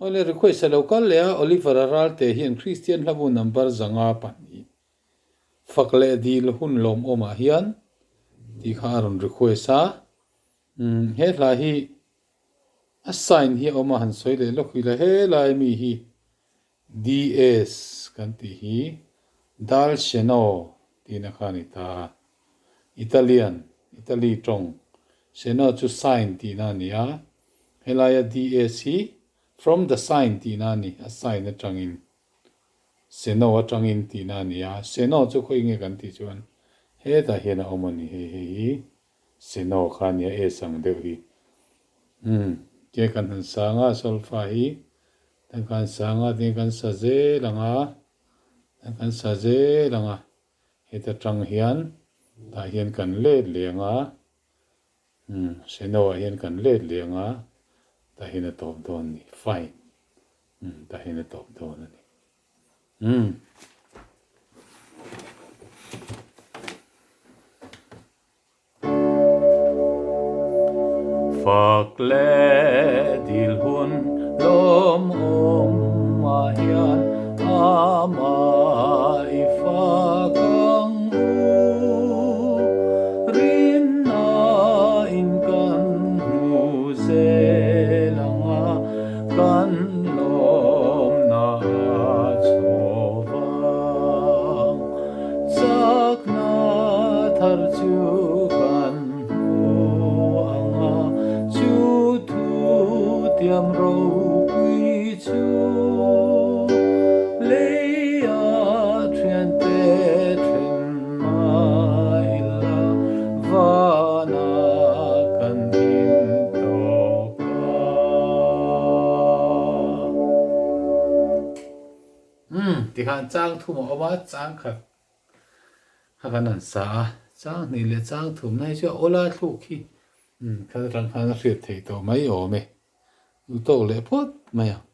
Awle request a lo kal leh a, Oliver-a Ralte hian Kristian hlabu number 502 fak leh dil hun lawmawmah hian tih kha a rawn request a. Umm he hla hi a sign hi a awm a han sawi leh lawk ila helai mi hi DS kan tih hi Dal Seno tihna kha a ni ta a. Italian, Italy tawng, Seno chu sign tihna a ni a, helaia DS hi from the sign tihna a ni, a sign atangin, Seno atangin tihna a ni a, Seno chu khawi nge kan tih chuan hetah hian a awm a ni, hei hei hi Seno kha a nia, S ang deuh hi. Umm, ke kan han sang a, solfa hi Tan kan sang a, tin kan sa zel ang a, tan kan sa zel ang a, heta tang hian tah hian kan let leh ang a, umm Seno ah hian kan let leh ang a, tah hian a tawp dawn a ni, fine, umm tah hian a tawp dawn a ni, umm. Fak leh dil hun lawmawm ah hian amah i fak ang u. Rinna in kan hmu zel ang a, kan lawmna a chhaw vang. Chakna thar chu kan hmu ang a, chu thu tiam ropui chu leia thiante then mai la vana kan him tawk a. Umm, tikhan chang thum a awm a, chang khat kha kan han sa a, chang hnih leh chang thumna hi chu a awla thluk hi umm kha atang khan a hriat theih tawh mai awm e, duh tawk leh phawt mai ang.